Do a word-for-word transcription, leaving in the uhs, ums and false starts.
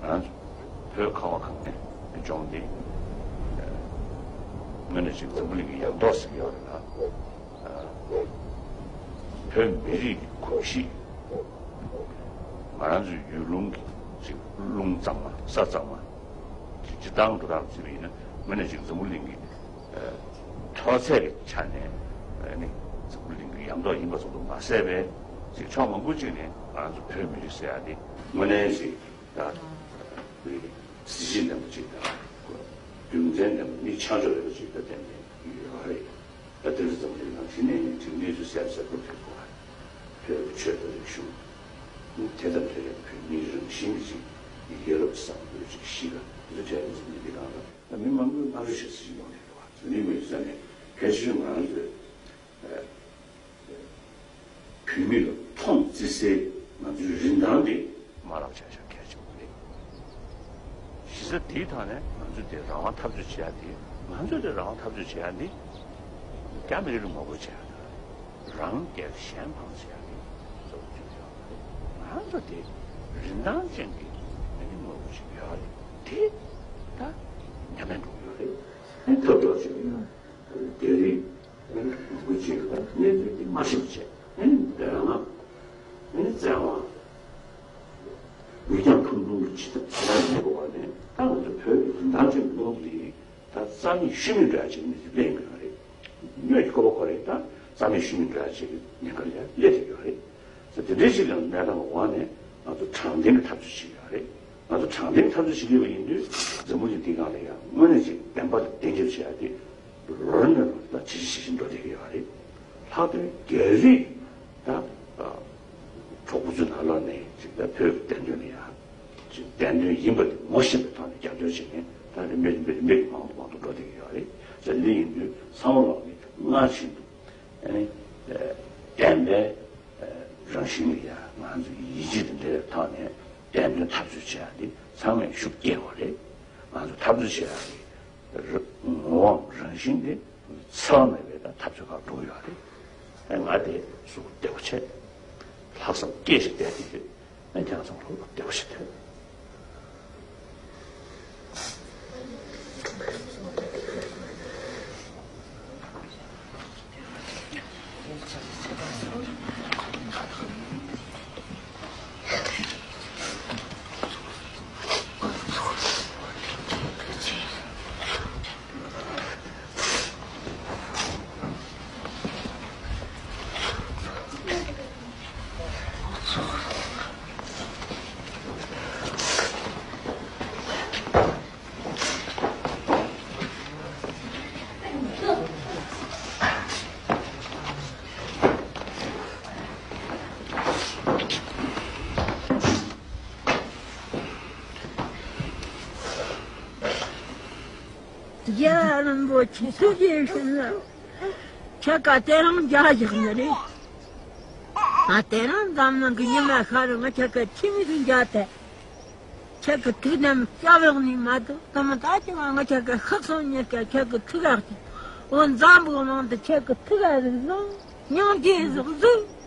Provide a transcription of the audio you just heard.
ང་ཚོ་བོད་ཁ་བ་གངས་ཅན་ལྗོངས་འདི་དངོས་གནས་ཅིག་འཛམ་བུ་གླིང་གི་ཡང་ཐོག་ཟེར་གྱི་ཡོད་རེད་ལ། བོད་མི་རིགས་ཀྱི་གོམས་གཤིས། ང་རང་ཚོའི་ཡུལ་ལུང་གི་ཅིག་རླུང་གཙང་མ་ས་གཙང་མ་ཅིག་སྤྱིར་བཏང་འགྲོ་སྟངས་བརྩིས་པ་ཡིན་ན། དངོས་གནས་ཅིག་འཛམ་བུ་གླིང་གི་མཐོ་ཚད་ཀྱི་ཆ་ནས་ནི་འཛམ་བུ་གླིང་གི་ཡང་ཐོག་ཡིན་པ་ཙམ་དུ་མ་ཟད་པའི་ཅིག་ཕྱོགས་མང་པོ་ཅིག་ནས་ང་རང་ཚོ་བོད་མི་རིགས་ཟེར་ཡ་དེ་དངོས་གནས་ཅིག་ད་གཟི་བརྗིད་ལྡན་པ་ཅིག་དང་རྒྱུ་མཚན་ལྡན་པ་མི་ཆ་འཇོག་ཡོད་པ་ཅིག་ད་ཏན་ཏན་ཡོད་རེད། ད་དེ་ཚོ་ཙམ་ཞིག་ནང་བཞིན་ནས་ཅིག་གནས་ཚུལ་གསལ་གསལ་པོ་དེ་གོ་བོད་ཀྱི་ཆོས་དང་རིག་གཞུང་། དེ་དང་འབྲེལ་བའི་བོད་མིའི་རང་བཞིན་གྱི་ཡ་རབས་བཟང་པོའི་ཅིག་གཤིས་ཀ་འདི་འདྲ་བྱས་ནས་འཛམ་གླིང་འདི་སྒང་ལ་ད་མི་མང་པོས་བསྔགས་བརྗོད་བྱེད་སྲིད་ཀྱི་ཡོང་གི་འདུག་བ། འཛམ་གླིང་མི་ཡི་ས་ནས་གལ་ཆེ་ཤོས་ང་རང་ཚོས་བོད་མི་ལ་མཐོང་བརྩི་སའི་ང་ཚོའི་རིན་ཐང་དེ་མ་བརླག་བྱ་ཤ་གལ་ཆེན་པོ་རེད། གཞི་རྩ་དེའི་ཐོག་ནས་ང་ཚོས་དེ་རང་དབང་འཐབ་རྩོད་བྱེད་ཡ་དེ། ང་ཚོས་དེ་རང་དབང་འཐབ་རྩོད་བྱེད་ཡ་འདི་རྒྱ་མི་རིགས་ལ་ངོ་རྒོལ་བྱེད་ཡ་དང་། རང་རྒྱལ་གཞན་ཕམ་བྱེད་ཡ་དེ་གཙོ་བོ་བརྗོད་ཡོད་རེད། ང་ཚོ་དེ་རིན་ཐང་ཅན་གྱི་མི་རིགས་ངོ་རྒོལ་བྱེད་ཡ་རེད། དེ་ད་ཉམས་ལེན་འགྲོ་གི་ཡོད་རེད། ཐབས་སྐྱོ་ཞིག་ཡིན་ན་རྒྱ་རིགས། ཨ་ནི་ལུང་པ་གཅིག་ལ་གནས་ཚུལ་འདི་མ་ཤེས་པ་བྱས། ཨ་ནི་འདོད་ལྔ། ཨ་ནི་བཙན་དབང་། མི་འགྱངས་ཐུང་ཐུང་གི་བྱེད་ཐབས་བྱས་པ་ནས་ད་ང་ཚོ་བོད་ཀྱི་རིན་ཐང་ཅན་གྱི་ལུང་པ་འདི་ད་རྩ་མེད་ཤུལ་མེད་འགྲོ་ཡ་ཅིག་གནས་ཚུལ་སླེབས་ཡོད་རེད། སྣོད་ཀྱི་ཀོ་བ་ཁོ་རེ་ད་རྩ་མེད་ཤུལ་མེད་འགྲོ་ཡ་ཅིག་གི་ཉེན་ཁ་ལ་སླེབས་ཐུབ་ཡོད་རེད། ད་དེ་འདྲའི་ཞིག་ལ་གནས་སྟངས་འོག་ནས་ང་ཚོ་དྲང་བདེན་གྱི་འཐབ་རྩོད་བྱེད་ཀྱི་ཡོད་རེད། ང་ཚོ་དྲང་བདེན་འཐབ་རྩོད་བྱེད་ཀྱི་ཡོད་པ་ཡིན་དུས་འཛམ་བུ་གླིང་འདིའི་སྒང་ལ་ཡང་དངོས་གནས་ཅིག་བདེན་པ་ལ་བདེན་རྒྱབ་བྱེད་ཡ་དེ་ལོ་ན་ལོ་ད་ཇི་བཞིན་ཇི་བཞིན་འགྲོ་བསྡད་ཀྱི་ཡོད་རེད། ལྷག་དོན་རྒྱ་རིགས་ད་གྲོགས་པོ་ཚོའི་ནང་ལོགས་ནས་ཅིག་ད་བོད་ཀྱི་བདེན་དོན་ལ་ཡང་ཅིག་བདེན་དོན་ཡིན་པ་དེ་ངོ་ཤེས་པའི་ཐོག་ནས་རྒྱབ་སྐྱོར་བྱེད་མཁན་ད་རིམ་པས་རིམ་པས་རིམ་པས་མང་དུ་མང་དུ་འགྲོ་བསྡད་ཀྱི་ཡོད་རེད། ཟེར་འདི་ཡིན་དུས་ཚང་མ་ལོག་ནས་སྔར་བཞིན་དུ་ཨ་ནི་བདེན་པའི་རང་བཞིན་ལ་ཡང་ང་ཚོ་ཡིད་ཆེས་དང་འབྲེལ་བའི་ཐོག་ནས་བདེན་དོན་འཐབ་རྩོད་བྱེད་ཡ་འདི་ཚང་མས་ཤུགས་བསྐྱེད་དགོས་རེད། ང་ཚོ་འཐབ་རྩོད་བྱེད་ཡ་འདི་ངོ་བོ་རང་བཞིན་འདི་འཚེ་བ་མེད་པའི་ད་འཐབ་རྩོད་ཁག་འགྲོ་གི་ཡོད་རེད། ཨ་ང་དེ་གཟུགས་བདེ་པོ་བྱས། ལྷག་བསམ་སྐྱེས་ཤིག་བསྡད་དེ་ཡོད། ཨ་ཁྱེད་ཚང་མ་ལོ་བདེ་པོ་ཞིག་ཐོན། རྒྱལ་བ་རིན་པོ་ཆེ་ཐུགས་རྗེ་ཆེ་ལ། ཁྱེད་ཀ་དེ་རིང་མཇལ་བཞག་ནི་རེད། ང་དེ་རིང་འཛམ་གླིང་གི་ཉི་མ་ཤར་རིང་ང་ཁྱེད་ཀ་ཁྱིམ་མི་དུ་མཇལ་ཏེ། ཁྱེད་ཀྱི་ཐུགས་དམ་སྐྱབས་ཡོང་ནི་མ་གཏོགས་དེ་མ་ད་ཅི་ང་ང་ཁྱེད་ཀྱི་ཤི་སོང་ཉེར་སྐྱ་ཁྱེད་ཀྱི་ཐུགས་ཀ་ཅི། འོ་འཛམ་བུ་གླིང་དུ་ཁྱེད་ཀྱི་ཐུགས་ཀ་ཟིག་བཟུང་། སྙིང་རྗེ་ཟིག་བཟུང་།